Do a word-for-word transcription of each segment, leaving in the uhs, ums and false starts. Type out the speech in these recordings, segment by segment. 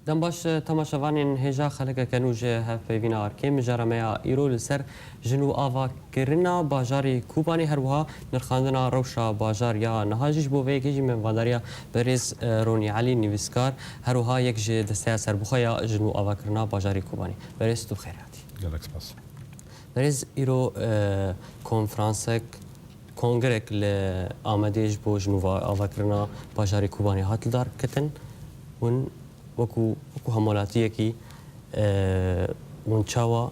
Dem baş, temaşevanên hêja xelekeke nû ji hevpeyvîna Arkê. Mijara me ya îro li ser jin û avakirina bajarê Kobanê, her wiha nirxandina rewşa bajar ya niha jî. Ji bo vê yekê jî me vadariya berêz, e, Ronî Elî, nivîskar, her wiha yek ji desteya serbixwe ya jin û avakirina bajarê Kobanê. Berêz, tu bi xêr hatî. Gelek spas. Berêz, îro, e, konferansek, kongrek li Amedê ji bo jin û va-, avakirina bajarê Kobanê hat lidarkitin. Hûn wekû, wekû hemwelatiyekî, e, hûn çawa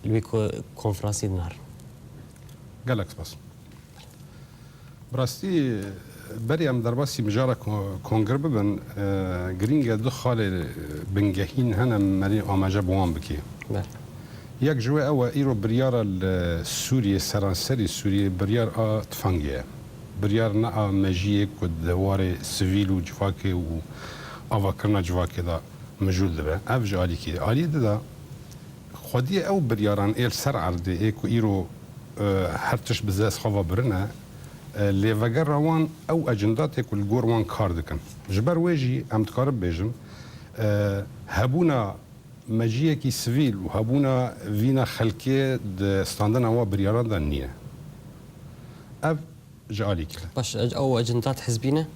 li wî ko-, konferansî dinarin? Gelek spas. Bi rastî, berî em derbasî mijara ko-, kongir bibin, e, girîng e du xalê bingehîn hene, merî amaje bi wan bikê. Belê. Yek ji wê ew e, îro biryara li Sûriyê, seranserî Sûriyê biryar a tifangê ye. Biryar ne a mejiyê ku di warê sivîl û civakê û avakirina civakê de mijûl dibe. Ev ji alîkî. Alî di de xwediyê ew biryaran ê li ser erdê ê ku îro, e, her tişt bi dest xwe ve birine, e, lêvegera wan ew ecindatê ku li gor wan kar dikin. Ji ber wê jî em dikarin bêjin, e, hebûna mejiyekî sivîl û hebûna vîna xelkê di standina wan biryaran de nîne. Ev ji alîkî. Baş, e, ew ecindat hizbî ne?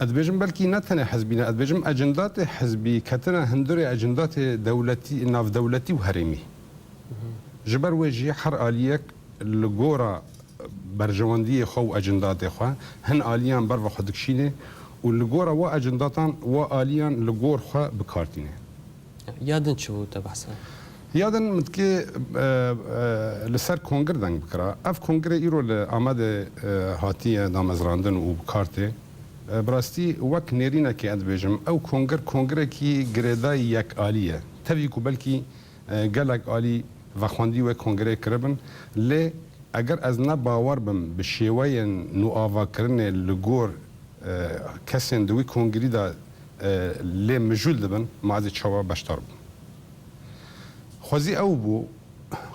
Ez dibêjim belkî ne tenê hizbî ne, ez dibêjim ecindatê hizbî ketine hundirê ecindatê dewletî, navdewletî û herêmî. Ji ber wê jî her aliyek li gora berjewendiyê xwe û ecindatê xwe hin aliyan ber ve xwe dikişîne û li gora wa ecindatan wa aliyan li gor xwe bi kar tîne. Ya din çi bû te behsa? Ya din min dikê, e, e, li ser kongir deng bikira. Ev kongirê îro li Amedê, e, hatiye damezrandin û bi kar tê. E, bi rastî wek nêrînekê ez dibêjim, ew kongir, kongirekî girêdayî yek alî ye. Tevî ku belkî, e, gelek alî vexwendî wê kongirê kiribin, lê eger ez ne bawer bim bi şêweyên nûavakirinê li gor, e, kesên di wî kongirî de, e, lê mijûl dibin, ma ez ê çawa beşdar bim? Xwezî ew bû,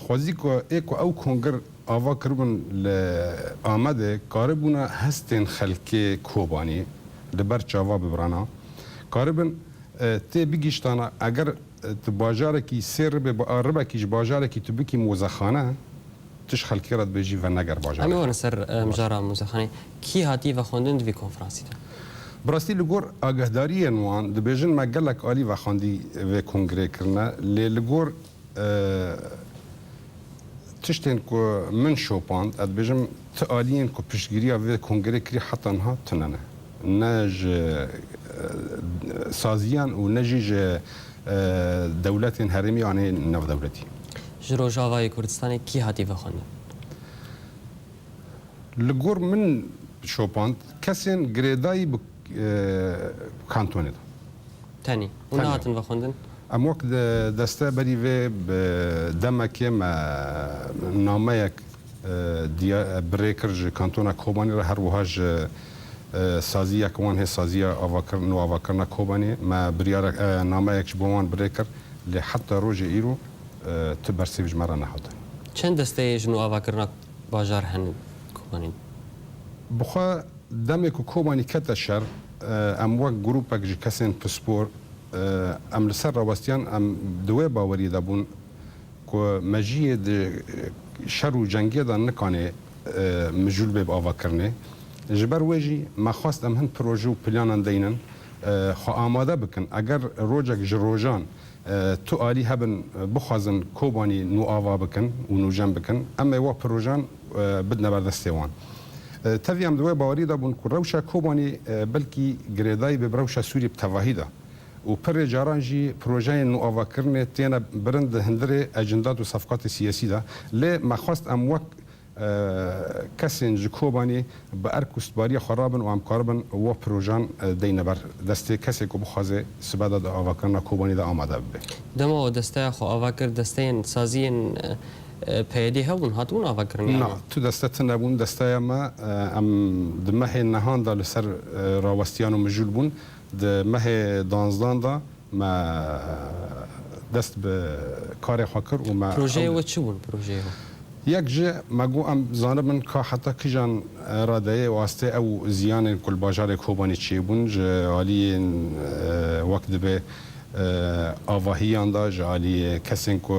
xwezî ku ê ku ew kongir ava kiribûn li Amedê, karibûna hestên xelkê Kobanî li ber çava bibirana, karibin, e, tê bigihîştana, eger, e, tu bajarekî sê ribê, bi a ribekî ji bajarekî tu bikî mozexane, tu ji xelkê re dibêjî veneger bajarê. Em ê werin ser, e, mijara mozexanê. Kî hatî vexwendin di vî konferansî de? Bi rastî li gor agahdariyên wan dibêjin me gelek alî vexwendî vê kongirê kirine, lê li gor, e, tiştên ku min şopand, ez dibêjim ti aliyên ku piştgiriya vê kongirê kirî heta niha tune ne. Ne ji, e, saziyan û ne jî ji, e, dewletên herêmî yanî navdewletî. Ji Rojavayê Kurdistanê kî hatî vexwendin? Li gor min şopand, kesên girêdayî bi, e, kantonê de. Tenê. Û Tenê. Nehatin vexwendin? Em wek de-, deste berî vê bi demekê me nameyek, e, diya-, e, birê kir ji kantona Kobanî re, her wiha ji, e, saziyek wan hê, saziya avakirin û avakirina Kobanî, me biryarek, e, nameyek ji bo wan birê kir, lê heta rojê îro, e, tu bersêv ji me re nehate. Çend desteyê jin û avakirina bajar hene Kobanî? Bixwe demê ku Kobanî kete şer, e, em wek grûpek ji kesên pispor, e, em li ser rawestiyan, em di wê baweriyê de bûn ku mejiyê di şer û cengê de nikanê, e, mijûl bê bi avakirinê. Ji ber wê jî me xwest em hin proje û planan deynin, e, xwe amade bikin. Eger rojek ji rojan, e, tu alî hebin, e, bixwazin Kobanî nû ava bikin û nûjen bikin, em ê wa projan, e, bidine ber destê wan. E, tevî em di wê bawerî de bûn ku rewşa Kobanî, e, belkî girêdayî be bi rewşa Sûriyê bi tevahî de. Û pirê caran jî projeyên nûavakirinê têne birin di hundirê ecindat û sefqatê siyasî de. Lê me xwest em wek, e, kesên ji Kobanî bi erk û stibariya xwe rabin û em karibin wa projan, e, deyne ber destê kesê ku bixwaze sibe de di avakirina Kobanî de amade bibe. Dema we desteya xwe ava kir, desteyên saziyên, e, e, P Y D hebûn, hatibûn avakirin, yani? Na, tu deste tune bûn, desteya me, e, em di mehê nehan de li ser, e, rawestiyan û mijûl bûn. Di mehê danzdan de me dest bi karê xwe kir û me Projeyê ew we çi bûn, projeyê we? Yek ji me got em zanibin ka heta kijan radeyê û astê ew ziyanên ku li bajarê Kobanî çêbûn ji aliyên, e, wek dibe, e, avahiyan de, ji alî kesên ku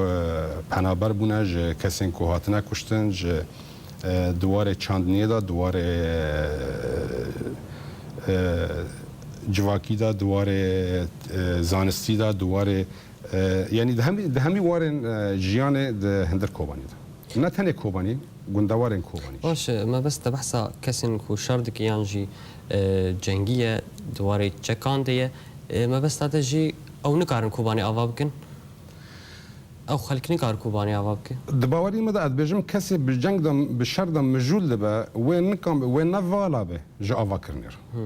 penaber bûne, ji kesên ku hatine kuştin, ji, e, di warê çandiniyê de, di warê, e, civakî de, di warê, e, zanistî de, di warê, e, yanî di hemî, di hemî warên, e, jiyanê di hundir Kobanî de. Ne tenê Kobanî, gundewarên Kobanî jî. Baş e, mebest te behsa kesên ku şer dike yan jî, e, cengî ye, di warê çekan de ye. E, mebesta te jî ew nikarin Kobanî ava bikin? Ew xelk nikar Kobanî ava bike? Di bawerî min de ez dibêjim, kesê bi ceng de, bi şer de mijûl dibe, wê nikan, wê ne vala be ji avakirinê re. Hmm.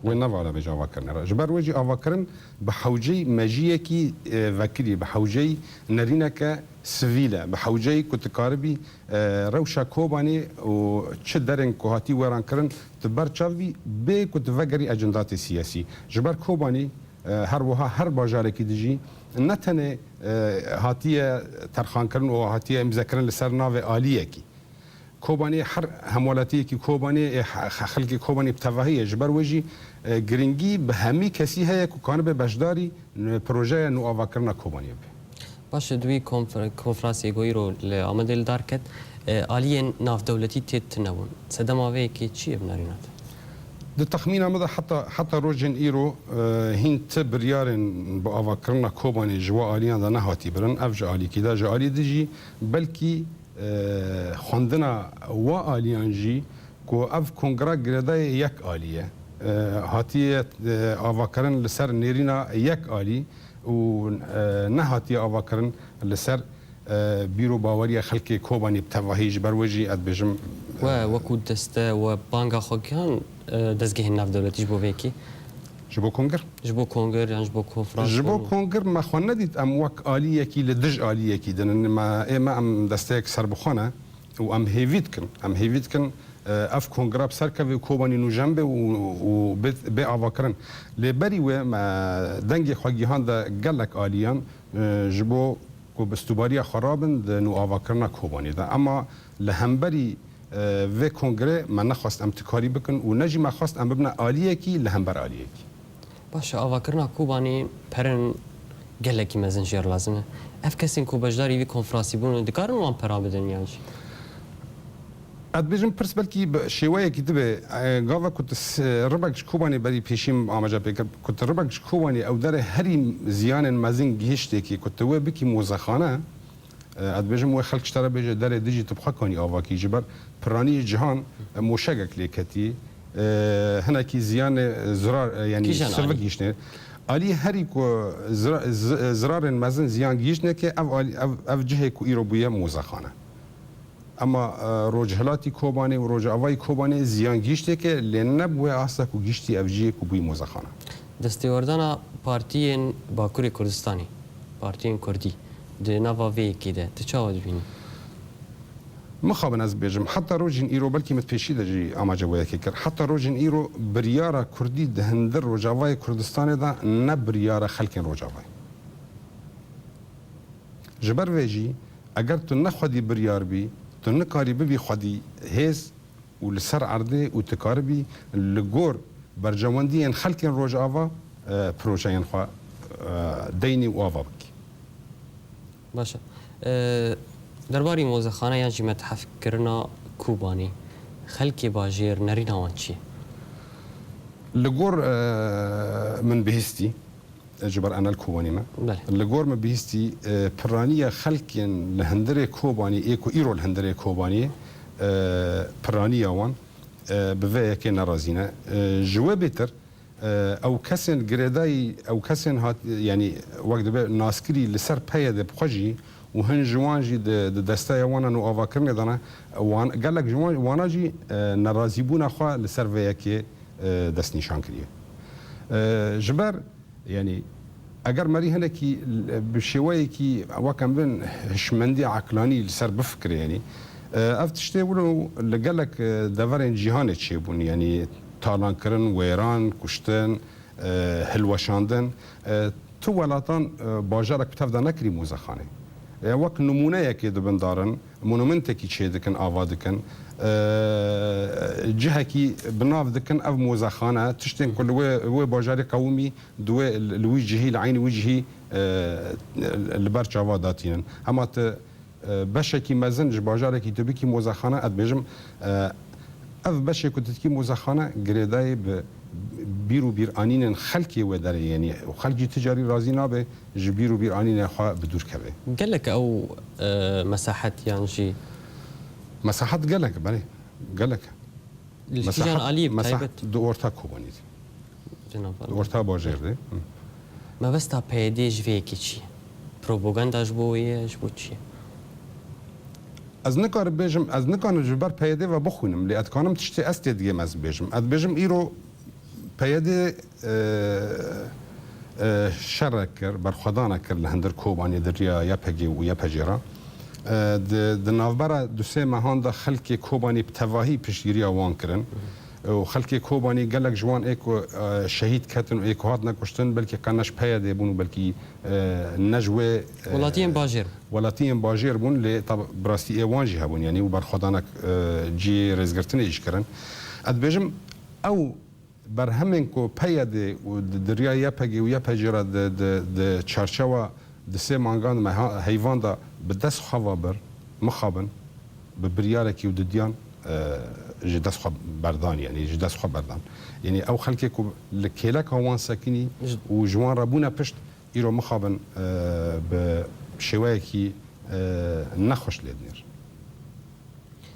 Wê ne vala be ji avakirinê re. Ji ber wê jî avakirin bi hewceyî mejiyekî, e, vekirî, bi hewceyî nerîneke sivîl e, bi hewceyî ku tu karibî, e, rewşa Kobanî û çi derên ku hatî wêrankirin, tu ber çav bî, bê ku tu vegerî ecendatê siyasî. Ji ber Kobanî, e, her wiha her bajarekî dijî, ne tenê, e, hatiye terxankirin û hatiye îmzekirin li ser navê aliyekî. Kobanî her hemwelatiyekî Kobanî, ê he-, he-, xelkê Kobanî bi tevahî ye. Ji ber wê jî, e, girîngî bi hemî kesî heye ku kanibe beşdarî, e, projeya nûavakirina Kobaniyê be. Baş e, di wî konfer-, konferansê ku îro li Amedê li dar ket, e, aliyên navdewletî tê tune bûn. Sedema vê yekê çi ye bi nerîna te? Di texmîna min de heta, heta rojên îro, e, hîn ti biryarên bi avakirina Kobanê ji we aliyan de nehatî birin. Ev ji alîkî de, ji alî dijî belkî e, xwendina wa aliyan jî ku ev kongra girêdayê yek alî ye, e, hatiye, e, avakirin li ser nêrîna yek alî û, e, nehatiye avakirin li ser, e, bîr û baweriya xelkê Kobanî bi tevahî. Ji ber wê jî ez dibêjim, We e, wekû deste we banga xwe gihan, e, dezgehên navdewletî ji bo vê yekê? Ji bo kongir? Ji bo kongir yan ji bo konferans Ji bo yan? Kongir me xwe nedît em wek aliyekî li dij aliyekî dinin. Me, ê me em desteyek serbixwe ne û em hêvî dikin. Em hêvî dikin, e, ev kongira bi ser kevê û Kobanî nûjen bê û, û bê, bê avakirin. Lê berî wê me dengê xwe gihande gelek aliyan, e, ji bo ku bi stûbariya xwe rabin di nûavakirina Kobanê de. Ema li hemberî, e, vê kongrê me nexwest em tikarî bikin û ne jî me xwest em bibine aliyekî li hember aliyekî. Baş e, avakirina Kobanê perin gelekî mezin jê re lazim e. Ev kesên ku beşdarî vî konferansî bûne, dikarin wan pera bidin yan jî? Ez dibêjim pirs belkî bi şêweyekî dibe, e, gava ku tu s-, ribek ji Kobanê berî pêşî min amaje pê kir, ku tu ribek ji Kobanê ew derê herî ziyanên mezin gihiştêkî ku tu wê bikî mozexane, e, ez dibêjim wê xelk ji te re bêje derê dijî tu bi xwe kanî avakî ji ber piraniyê cihan, e, moşegek lê ketî, e, hinekî ziyanê zirar, e, yanî Kîjan sivik alî? Gihiştê. Alî herî ku zira-, zi-, zirarên mezin ziyan gihiştneke ev alî, ev, ev cihê ku îro bûye mozexane. Ema, e, rojhilatî Kobanê û rojavayî Kobanê ziyan gihişteke, lê ne bi wê asta ku gihiştî ev cihê ku bûyî mozexane. Destêwerdana partiyên Bakurê Kurdistanê, partiyên Kurdî, di nava vê yekê de, tu çawa dibînî? Mixabin ez bêjim, heta rojên îro, belkî min pêşî de jî amaje wê yekê kir, heta rojên îro biryara Kurdî di hundir Rojavayê Kurdistanê de ne biryara xelkên Rojavayê. Ji ber vê jî, eger tu ne xwedî biryar bî, tu nikarî bibî xwedî hêz û li ser erdê û tu karibî li gor berjewendiyên xelkên Rojava, e, projeyên xwe, e, deynî û ava bikî. Baş e. E, derbarî mozexane yan jî methefkirina Kobanê, xelkê bajêr nerîna wan çi ye? Li gor, e, min bihîstî, ji ber ena li Kobanî me. Belê. Li gor min bihîstî, e, piraniya xelkên li hundirê Kobanî, ê ku îro li hundirê Kobanî, e, piraniya wan, e, bi vê yekê nerazî ne. E, ji wê bêtir, e, ew kesên girêdayî, ew kesên hat, yanî wek dibe naskirî li ser P Y D bi xwe jî û hin ji wan jî di, di desteya wan û avakirinê de ne, wan, gelek ji wan, wana jî, e, nerazîbûna xwe li ser vê yekê, e, destnîşan kiriye. E, ji ber Yanî, eger merî hinekî bi şêweyekî, wek em bêjin, hişmendî eqlanî li ser bifikire, yanî, e, ev tiştê wilo li gelek, e, deverên cîhanê çêbûn, yanî, talankirin, wêran, kuştin, e, hilweşandin. E, tu welatan, e, bajarek bi tev de nekirî mozexanê. E, wek nimûneyekê dibin darin, monumentekî çêdikin, ava dikin. E, cihekî bi nav dikin ev mozexane, tiştên ku li wê, wê bajarê qewimî, di wê, li wî cihî, li eynî wî cihî, e, li ber çava datînin. Hema tu, e, beşekî mezin ji bajarekî tu bikî mozexane, ez dibêjim, e, ev beşê ku tu dikî mozexane girêdayê bi bîr û bîranînên xelkê wê derê, yanî xelk jî ti carî razî nabe ji bîr û bîranînên xwe bi dûr keve. Gelek ew, e, mesahet yan jî Mesahet gelek, belê, gelek. Li kîjan aliyê bi taybet? Di orta Kobanî de. Di navbera. Di orta bajêr de. Hı. Mebesta P Y D'ê ji vê yekê çi ye? Propaganda ji bo wê ye, ji bo çi ye? Ez nikarim bêjim, ez nikarim ji ber P Y D ve bixwînim, lê ez dikanim tiştê ez tê digêm ez bêjim. Ez dibêjim îro P Y D, e, e, şerek kir, berxwedanek kir li hundir Kobanê di riya Y P G û Y P C re. E, di, di navbera du sê mehan de xelkê Kobanê bi tevahî piştgiriya wan kirin. Û xelkê Kobanê gelek ji wan ê ku, e, şehîd ketin û ê ku hatine kuştin, belkî qe ne ji P Y D bûn û belkî, e, ne ji wê, e, Welatiyên bajêr. Welatiyên bajêr bûn, lê tab-, bi rastî ê wan jî hebûn, yanî û berxwedanek, e, cihê rêzgirtinê jî kirin. Ez dibêjim, ew berhemên ku P Y D û di, di riya Y P G û Y P C re di, di, di çarçewa di sê mangan me ha-, heyvan de bi dest xwe ve bir, mixabin, bi biryarekî û didiyan, e, ji dest xwe berdan, yanî ji dest xwe berdan. Yanî ew xelkê ku li kêleka wan sekinî Ji û ji wan re bûne pişt, îro mixabin, e, bi şêweyekî, e, nexweş lê dinêr.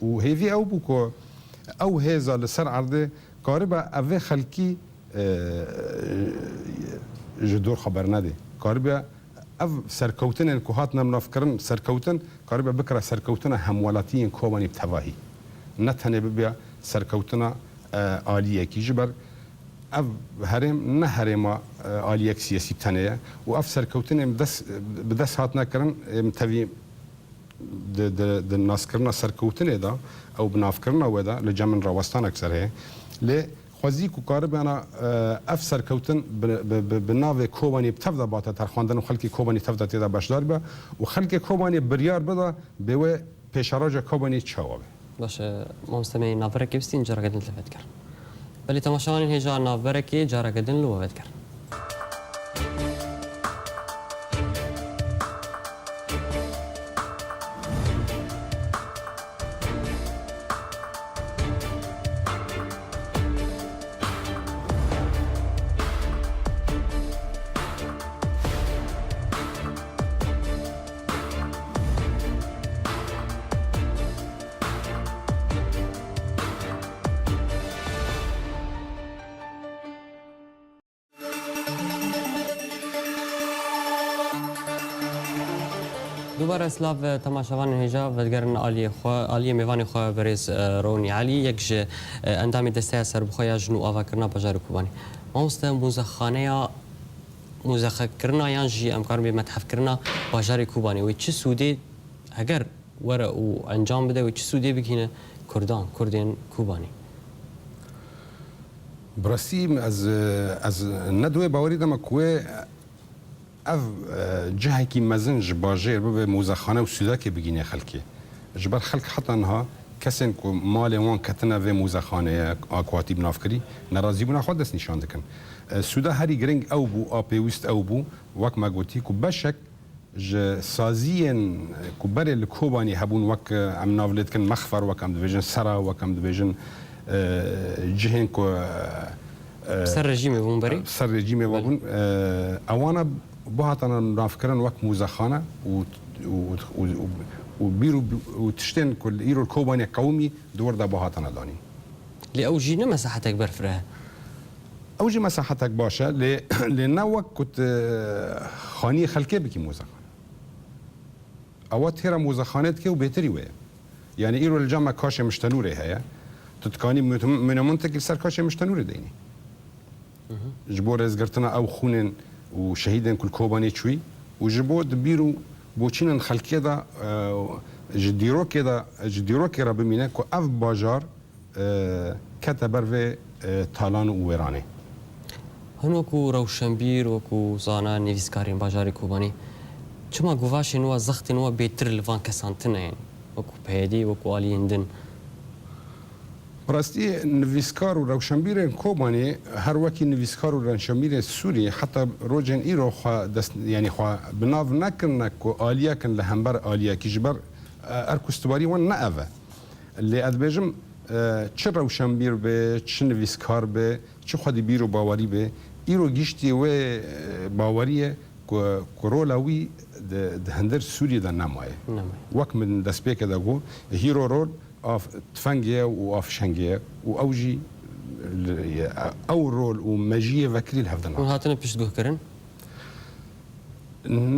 Û hêvî ew bû ku ew hêza li ser erdê karibe ev vê xelkî, e, ji dor xwe bernedê. Karibe ev serkewtinên ku hatine minavkirin, serkewtin karibe bikira serkewtina hemwelatiyên Kobanî bi tevahî. Ne tenê bibe serkewtina, e, aliyekî, ji ber ev herêm ne herêma, e, aliyek siyasî tenê ye û ev serkewtinên bi dest, bi dest hatine kirin, êm tevî di, di, di naskirina serkewtinê de, ew bi navkirina wê de li cem min rawestanek ser heye. Lê xwezî ku karibena, e, ev serkewtin bi, bi, bi, bi navê Kobanî bi tev de bate terxwandin û xelkê Kobanî tev de tê de beşdar be û xelkê Kobanî biryar bide bê wê pêşeroja Kobanî çawa be. Baş e, mamoste me navberekê bistîn, careke din li we vedikerin. Belê temaşevanên hêja, navberekê careke din li we vedikerin. Dubare silav, e, temaşevanên hêja, vedigerin aliyê xwe, aliyê mêvanê xwe berêz, e, Ronî Elî, yek ji, e, endamê Desteya Serbixwe ya Jin û Avakirina Bajarê Kobanê. Mamoste, muzexaneya, muzexekirina yan jî em karin bê methefkirina bajarê Kobanê wê çi sûdê, heger were û encam bide, wê çi sûdê bigihîne Kurdan, Kurdên Kobanê? Bi rastî ez, ez ne di wê bawerî de me ku wê ev, e, cihekî mezin ji bajêr bibe muzexane û sûdekê bigihîne xelkê. Ji ber xelk heta niha kesên ku malên wan ketine vê muzexaneyê a ku hatî binavkirî, nerazîbûna xwe destnîşan dikin. E, sûda herî giring ew bû, a pêwîst ew bû, wek me gotî ku beşek ji saziyên ku berê li Kobanî hebûn, wek em nav lê dikin mexfer, wek em dibêjin sera, wek em dibêjin, e, cihên ku, e, Ser rejîmê bûn berê? Ser rejîmê ve bûn. E, ewana bihatana navkirin wek muzexane û, û, û, û, û bîr û, û tiştên ku li îro li Kobanê qewimî di wir de bihatana danîn. Lê ew jî ne mesahetek berfireh e? Ew jî mesahetek baş e, lê, lê ne wek ku tu xaniyê xelkê bikî muzexane. Ewa têra muzexanê dike û bêtirî wê ye. Yanî îro li cem me kaşê Miştenûrê heye. Tu dikanî mût-, monumentekî li ser kaşê Miştenûrê deynî. Ji bo rêzgirtina ew xûnên û şehîdên ku li Kobanê çûyî û ji bo di bîr û boçînên xelkê de, e, ji dîrokê de, ji dîrokê re bimîne ku ev bajar e, kete ber vê, e, talan û wêranê. Hûn wekû rewşenbîr, wekû zana, nivîskarên bajarê Kobanê, Çima guvaşên wa, zextên wa bêtir li van kesan tune yên, wekû P Y D'ê, wekû aliyên din? Bi rastî nivîskar û rewşenbîrên Kobanê her wekî nivîskar û rewşenbîrên Sûrî heta rojên îro xwe dest, yanî xwe bi nav nekirine ku aliyek in li hember aliyekî, ji ber, e, erk û stibarî wan ne ev e. Lê ez dibêjim, e, çi rewşenbîr be, çi nivîskar be, çi xwedî bîr û bawerî be, îro giştî wê, e, bawerî ye ku, ku rola wî di, di hundir Sûriyê de nemaye. Nemaye. Wek min destpêkê de got, hîro rol av tifengê ye û av şengê ye û ew jî li, ew rol û mejiyê vekirî li hev de Hûn nakin. Hatine piştguhkirin?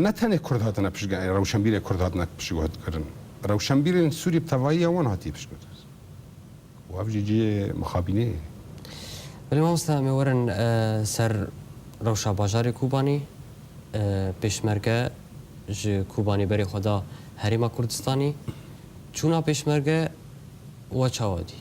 Ne tenê Kurd hatine piştguh, rewşenbîrê Kurd hatine piştguhkirin. Rewşenbîrên Sûrî bi tevahiya wan hatiye piştguhkirin. Û ev jî cihê mixabînê ye. Belê mamosta, em ê werin, e, ser rewşa bajarê Kobanê. E, pêşmerge ji Kobanê berê xwe da Herêma Kurdistanê. Çûna pêşmerge we çawa dî?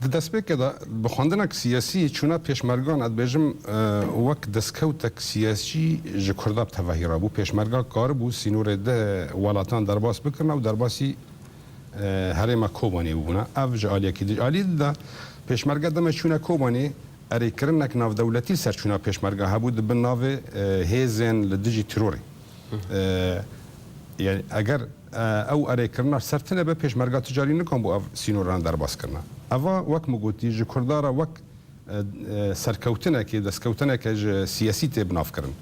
Di destpêkê de bi xwendinek siyasî çûna pêşmergan, ez dibêjim, e, wek destkewtek siyasî ji Kurda bi tevahî rabû. Pêşmerga karibû sînorê di welatan derbas bikirina û derbasî, e, herêma Kobanê bûbûna. Ev ji aliyekî di alî de pêşmerge dema çûne Kobanê, erêkirinek navdewletî li ser çûna pêşmerga hebû di bin navê, e, hêzên li dijî terorê. E, yani eger, e, ew erêkirina ser tine be, pêşmerga tu carî nikan bû ev sînoran derbas kirina. Eva wek min gotî ji Kurda re wek, e, e, serkewtinekê, destkewtineke ji siyasî tê binavkirin.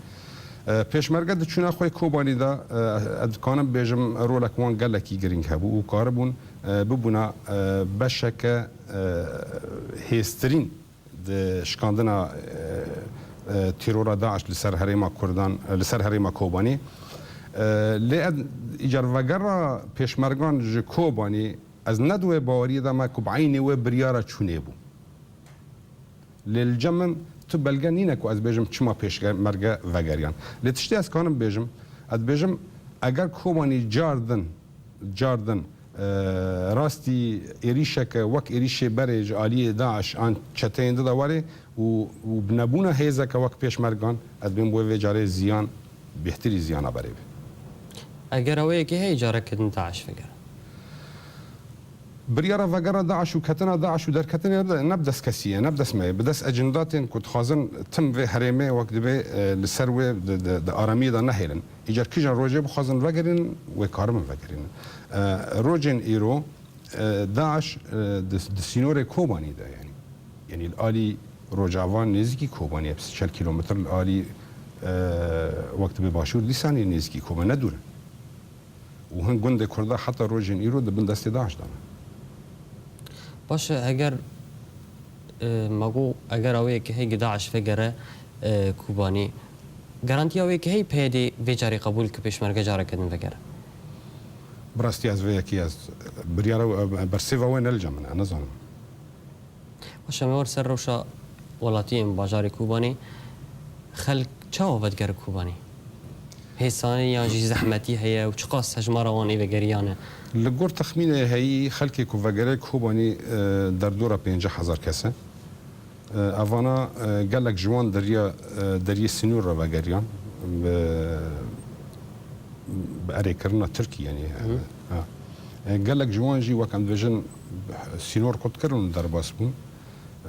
E, pêşmerge di çûna xwe Kobanî de, e, ez dikanim bêjim rolek wan gelekî girîng hebû û karibûn, e, bibûna, e, beşeke, e, hêztirîn di şikandina, e, e, terora DAIŞ li ser herêma Kurdan, li ser herêma Kobanî. E, lê ez îcar vegera pêşmergan ji Kobanî, ez ne di wê baweriyê de me ku bi eynê wê biryara çûnê bû. Lê li cem min tu belge nîne ku ez bêjim çima pêşmerge vegeriyan. Lê tiştê ez kanim bêjim, ez dibêjim eger Kobanî car din, car din, e, rastî êrîşeke wek êrîşê berê ji aliyê DAIŞ an çeteyên di de were û, û bi nebûna hêzeke wek pêşmergan, ez dibêm wê vê carê ziyan, bêhtirî ziyana berê be. Eger ew yekê heye careke din DAIŞ vegere? Biryara vegera DAIŞ û ketina DAIŞ û derketinê ne bi dest kesî ye, ne bi dest me ye. Bi dest ecindatên ku dixwazin tim vê herêmê wek dibê, e, li ser wê di, di, di aramiyê de nehêlin. Îcar kîjan rojê bixwazin vegerînin, wê karibin vegerînin. E, rojên îro, e, DAIŞ, e, di, di sînorê Kobanî de, yanî, yanî li alî Rojava nêzîkî Kobanî ye, sî çel kîlometr li alî, e, wek dibê başûr, dîsanî nêzîkî Kobanî, ne dûr in. Û hin gundê Kurda heta rojên îro di bin destê DAIŞ de ne. Baş e, eger, e, me got, eger ew yekê heye DAIŞ vegere, e, Kobanî, garantiya wê yekê heye PYD vê carê qebûl ki pêşmerge careke din vegere? Bi rastî ez vê yekê ez biryara, e, bersêva wê ne li cem min e, ez nizanim. Baş e, me wer ser rewşa welatiyên bajarê Kobanê. Xelk çawa vedigerin Kobanê? Hêsanî yan jî zehmetî heye û çiqas hejmara wan ê vegeriyan e? Li gor texmînê heyî, xelkê ku vegere Kobanî, e, derdora pêncî hezar kes e. E, evana, e, gelek ji wan deriya, e, deriyê sînor re vegeriyan. Bi, bi erêkirina Tirkî, yanî, ha. E, gelek ji wan jî, wek em dibêjin, sînor qut kirin û derbas bûn.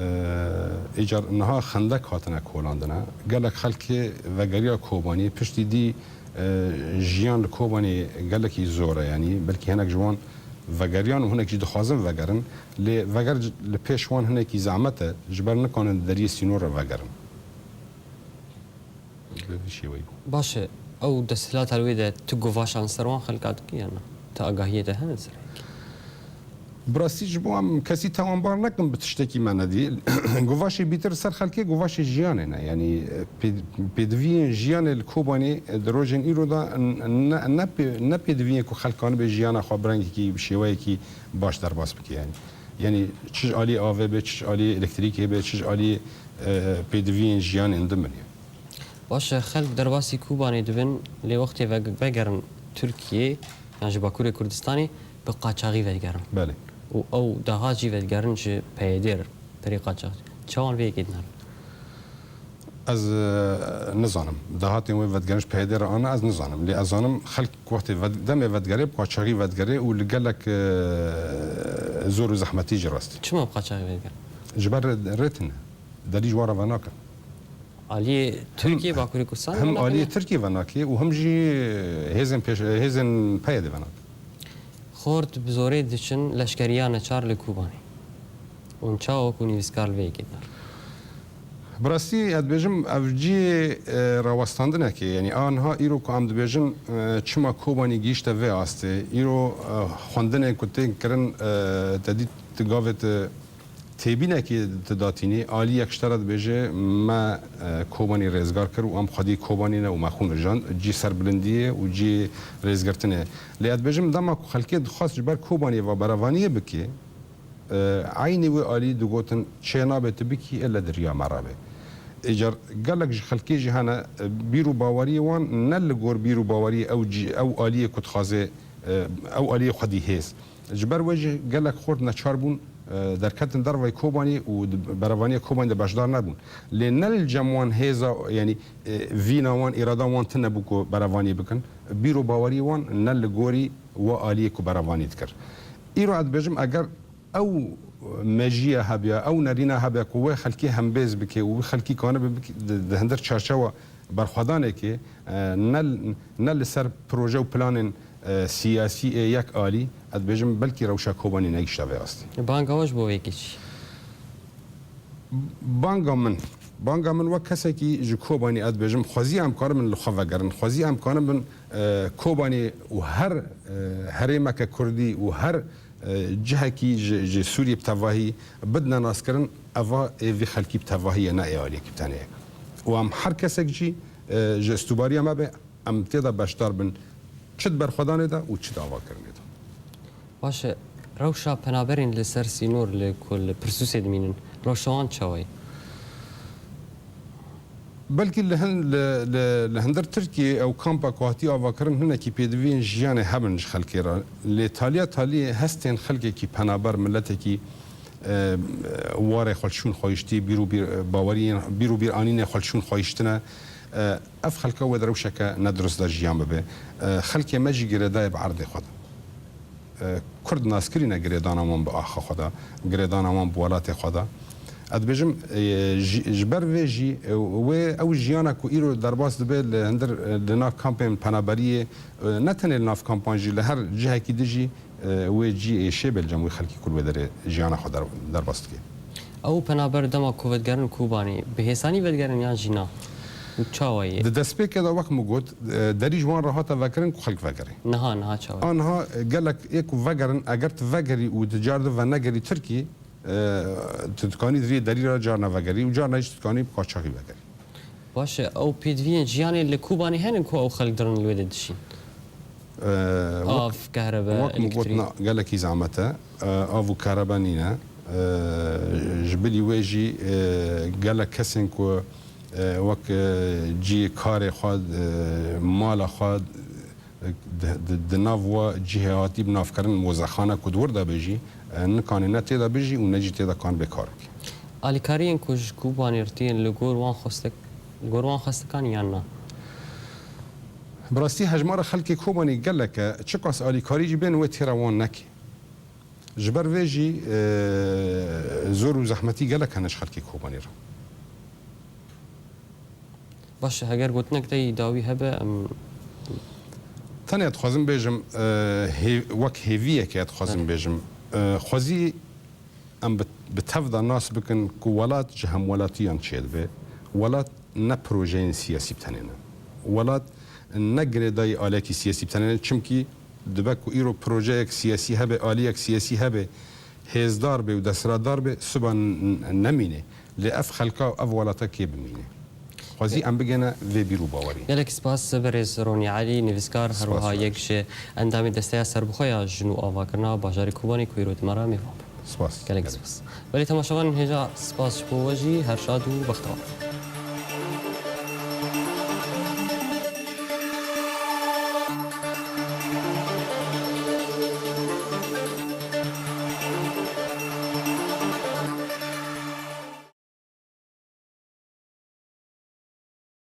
E, îcar niha xendek hatine kolandine. Gelek xelkê vegeriya Kobanî, piştî dî, e, jiyan li Kobanî gelekî zor e, yanî belkî hinek ji wan vegeriyan û hinek jî dixwazin vegerin. Lê veger li pêş wan hinekî zehmet e, ji ber nikanin di deriyê sînor re vegerin. Bi vî şêweyî bû. Baş e, ew desthilata li wê de tu guvaşan ser wan xelka dikî yan na? Tu agahiyê te hene ser hekî? Bi rastî ji bo em kesî tawanbar nekin bi tiştekî me nedî. Guvaşê bîtir ser xelkê guvaşê jiyanê ne. Yanî, e, pê-, pêdiviyên jiyanê li Kobanê, e, di rojên îro de n-, ne, ne pê-, ne pêdiviyên ku xelk kanibe jiyana xwe bi rengekî, bi şêweyekî baş derbas bike yanî. Yanî çi ji alî avê be, çi ji alî elektrîkê be, çi ji alî, e, pêdiviyên jiyanên din bine. Baş e, xelk derbasî Kobanê dibin, lê wextê ve-, vegerin Tirkiyê yan ji Bakurê Kurdistanê bi qaçaxî vedigerin. Belê. Û ew dahat jî vedigerin ji PYDê re, berê qaçax. Çawan vê yekê dinere? Ez, e, nizanim. Dahatên wê vedigerin ji P Y D re an, ez nizanim. Lê ez zanim xelk wextê ved-, demê vedigerê, bi qaçaxî vedigerê û li gelek, e, zor û zehmetî jî rastî. Çima bi qaçaxî vedigerin? Ji ber rê, rê tune. Derî ji wan re venakin. Aliyê Tirkiye, Bakurê Kurdistan him aliyê Tirkiye venakê û him jî hêzên pêş-, hêzên P Y D venakê. Xort bi zorê diçin leşkeriya neçar li Kobanê. Hûn çawa wekî nivîskar li vê yekê dinan? Bi rastî, ez dibêjim, ev cihê, e, rawestandinekê, yanî a niha îro ku em dibêjin, e, çima Kobanî gihîşte vê astê, îro, e, xwendinên ku tên kirin, e, te dît tu gavê tu têbînekê tu datînî, aliyek ji te re dibêje, me, e, Kobanî rêzgar kir û em xwedî Kobanî ne û me xwîn rijand, cî serbilindiyê û cî rêzgirtinê. Lê ez dibêjim, dema ku xelkê dixwest ji ber Kobaniyê ve berevaniyê bike, E, eynî wê alî digotin, çê nabe tu bikî, ille di riya me re be. Îcar gelek ji xelkê jî hene, e, bîr û baweriyê wan ne li gor bîr û baweriyê ew cî-, ew aliyê ku dixwaze, e, ew aliyê xwedî hêz. Ji ber wê jî gelek xort neçar bûn, e, derketin dervayî Kobanî û di berevaniya Kobanî de beşdar nebûn. Lê ne li cem wan hêza, yanî, e, vîna wan, îrada wan tune bû ku berevaniyê bikin. Bîr û baweriyê wan ne li gorî we aliyê ku berevanî dikir. Îro ez dibêjim, eger ew mejiya hebiya, ew nerîna hebiya ku wê xelkî hembêz bike û wî xelkî kanibe bik-, di, di hindir çarçewa berxwedanekê, e, ne, ne li ser proje û planên, e, siyasî ê yek alî, ez dibêjim belkî rewşa Kobanî negişta vê astê. Banga we ji bo wê yekê çi? Banga min, banga min wek kesekî ji Kobanî ez dibêjim, xwezî em karibin li xwe vegerin, xwezî em karibin, e, Kobanî û her, e, herêmeke Kurdî û her e, cihekî ji, ji Sûriyê bi tevahî bidine naskirin, eva ê vî xelkî bi tevahî ye, ne ê aliyekî bi tenê ye. Û em her kesek jî, e, ji estûbariya me be, em tê de beşdar bin, çi di berxwedanê de û çi di avakirinê de. Baş e, rewşa penaberên li ser sînor li ku li Pirsûsê dimînin, rewşa wan çawa ye? Belkî li hin-, li, li, li hundir Tirkiyê ew kampa ku hatiye avakirin hinekî pêdiviyên jiyanê hebin ji xelkê re. Lê taliya taliyê hestên xelkekî penaber, miletekî, e, warê xwe li şûn xwe hiştî, bîr û bîr, baweriyên, bîr û bîranînê xwe li şûn xwe hiştine. E, ev xelka wê di rewşeke nedurist de jiyan bibe. E, xelkê me jî girêdayê bi erdê xwe de. E, Kurd naskirî ne girêdana wan bi axa xwe de, girêdana wan bi welatê xwe de. Ez dibêjim, e, ji, ji ber vê jî, e, wê ew jiyana ku îro derbas dibe li hundir, e, li nav kampên penaberiyê, e, ne tenê li nav kampan jî, li her cihekî din jî, e, wê cî êşê be li cem wê xelkî ku li wê derê jiyana xwe der-, derbas dike. Ew penaber dema ku vedigerin Kobanî, bi hêsanî vedigerin yan jî na? Û çawa ye? Di destpêkê de wek min got, e, derî ji wan re hate vekirin ku xelk vegerê. Niha, niha çawa ye? A niha, e, gelek ê ku vegerin, eger tu vegerî û di car de venegerî Tirkî, e, tu dikanî di rê derî re carna vegerî û carna jî tu dikanî bi qaçaxî vegerî. Baş e, ew pêdiviyên jiyanê li Kobanî henin ku ew xelk dirin li wê de dişîn? E, wek, Av, kehrebe, wek min got, elektrîk. Na, gelekî zehmet e. E, av û kehrebe nîne. E, ji bilî wê jî, e, gelek kesên ku, e, wek, e, cihê karê xwe, e, mala xwe, e, di, di, di nav wa cihê hatî bi navkirin mozexane ku di wir de be jî, e, nikanê ne tê de bijî û ne jî tê de kan bê kar bike. Alîkariyên ku ji Kobanî re tiyên li gor wan xwestek-, li gor wan xwestikan yan na? Bi rastî hejmara xelkê Kobanî gelek e, çiqas alîkarî jî bên wê têra wan neke. Ji ber vê jî, e, zor û zehmetî gelek hene ji xelkê Kobanî re. Baş e, heger gotinek te yî dawî hebe, em Tenê dixwazim bêjim, e, hê-, wek hêviyekê dixwazim Belê. bêjim. E, xwezî em bi, bi tev de nas bikin ku welat ji hemwelatiyan çêdibe. Welat ne projeyên siyasî bi tenê ne. Welat ne girêdayî alekî siyasî bi tenê ne. Çimkî dibe ku îro projeyek siyasî hebe, aliyek siyasî hebe, hêzdar be û desthilatdar be, siba n-, n-, nemîne. Lê ev xelka û ev welata kê bimîne? Xwezî em bigêne vê bîr û bawerî. Gelek spas, birêz Ronî Elî, nivîskar, Spas, herwiha baş. yek ji endamê Desteya Serbixwe ya Jin û Avakirina bajarê Kobanê ku îro di me re mêvan bû. Spas. Gelek Gelek. spas. Belê temaşevanên hêja, spas ji bo we jî, her şad û bextewar.